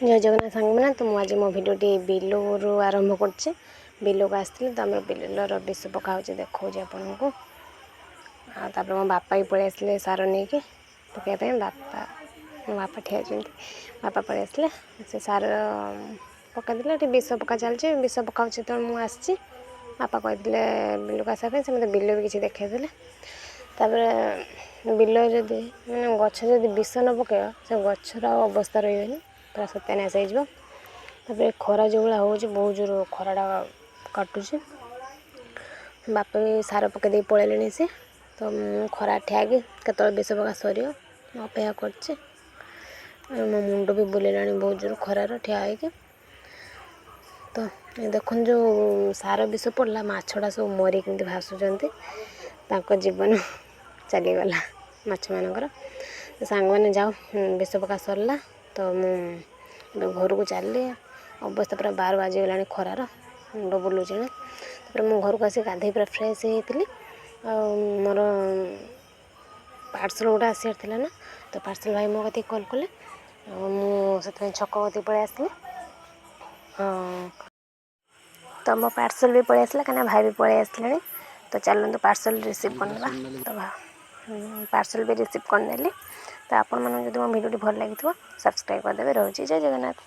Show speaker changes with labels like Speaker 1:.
Speaker 1: ଜୟ ଜଗନ୍ନାଥ ସାଙ୍ଗମାନେ। ତ ମୁଁ ଆଜି ମୋ ଭିଡ଼ିଓଟି ବିଲରୁ ଆରମ୍ଭ କରୁଛି। ବିଲକୁ ଆସିଥିଲି, ତ ଆମର ବିଲର ବିଷ ପକା ହେଉଛି, ଦେଖାଉଛି ଆପଣଙ୍କୁ। ଆଉ ତାପରେ ମୋ ବାପା ବି ପଳେଇ ଆସିଲେ ସାର ନେଇକି ପକାଇବା ପାଇଁ। ବାପା, ମୋ ବାପା ଠିଆ ହେଇଛନ୍ତି। ବାପା ପଳେଇ ଆସିଲେ, ସେ ସାର ପକାଇଦେଲେ। ଏଠି ବିଷ ପକା ଚାଲିଛି। ବିଷ ପକାଉଛି ଯେତେବେଳେ ମୁଁ ଆସିଛି, ବାପା କହିଥିଲେ ବିଲକୁ ଆସିବା ପାଇଁ। ସେ ମୋତେ ବିଲ ବି କିଛି ଦେଖାଇଦେଲେ। ତାପରେ ବିଲ ଯଦି, ମାନେ ଗଛ ଯଦି ବିଷ ନ ପକାଇବା, ସେ ଗଛର ଆଉ ଅବସ୍ଥା ରହିବନି, ପୁରା ସତ୍ୟାନାଶ ହେଇଯିବ। ତାପରେ ଖରା ଯେଉଁ ଭଳିଆ ହେଉଛି, ବହୁତ ଜୋର ଖରାଟା କାଟୁଛି। ବାପା ବି ସାର ପକାଇ ଦେଇ ପଳେଇଲେଣି ସେ। ତ ମୁଁ ଖରା ଠିଆ ହେଇକି କେତେବେଳେ ବିଷ ପକା ସରିବ ମୁଁ ଅପେକ୍ଷା କରିଛି। ମୋ ମୁଣ୍ଡ ବି ବୁଲେଇଲାଣି ବହୁତ ଜୋର ଖରାର ଠିଆ ହେଇକି। ତ ଦେଖନ୍ତୁ, ଯେଉଁ ସାର ବିଷ ପଡ଼ିଲା, ମାଛଟା ସବୁ ମରି କେମିତି ଭାସୁଛନ୍ତି, ତାଙ୍କ ଜୀବନ ଚାଲିଗଲା ମାଛମାନଙ୍କର। ତ ସାଙ୍ଗମାନେ, ଯାଉ ବିଷ ପକା ସରିଲା, ତ ମୁଁ ଏବେ ଘରକୁ ଚାଲିଲି। ଅବସ୍ଥା ପୁରା 12 ବାଜିଗଲାଣି, ଖରାର ମୁଣ୍ଡ ବୁଲୁଛି ନା। ତାପରେ ମୁଁ ଘରକୁ ଆସି ଗାଧୋଇ ପୁରା ଫ୍ରେଶ୍ ହେଇଯାଇଥିଲି। ଆଉ ମୋର ପାର୍ସଲ୍ ଗୋଟେ ଆସିବାର ଥିଲା ନା, ତ ପାର୍ସଲ୍ ଭାଇ ମୋ କତିକି କଲ୍ କଲେ, ଆଉ ମୁଁ ସେଥିପାଇଁ ଛକ କତିକି ପଳେଇ ଆସିଲି। ହଁ, ତ ମୋ ପାର୍ସଲ୍ ବି ପଳେଇ ଆସିଲା, କାହିଁକିନା ଭାଇ ବି ପଳେଇ ଆସିଲେଣି। ତ ଚାଲନ୍ତୁ ପାର୍ସଲ୍ ରିସିଭ୍ କରିନେବା। ତ ପାର୍ସଲ୍ ବି ରିସିଭ୍ କରିନେଲି। ତ ଆପଣମାନଙ୍କୁ ଯଦି ମୋ ଭିଡ଼ିଓଟି ଭଲ ଲାଗିଥିବ, ସବସ୍କ୍ରାଇବ୍ କରିଦେବେ। ରହୁଛି, ଜୟ ଜଗନ୍ନାଥ।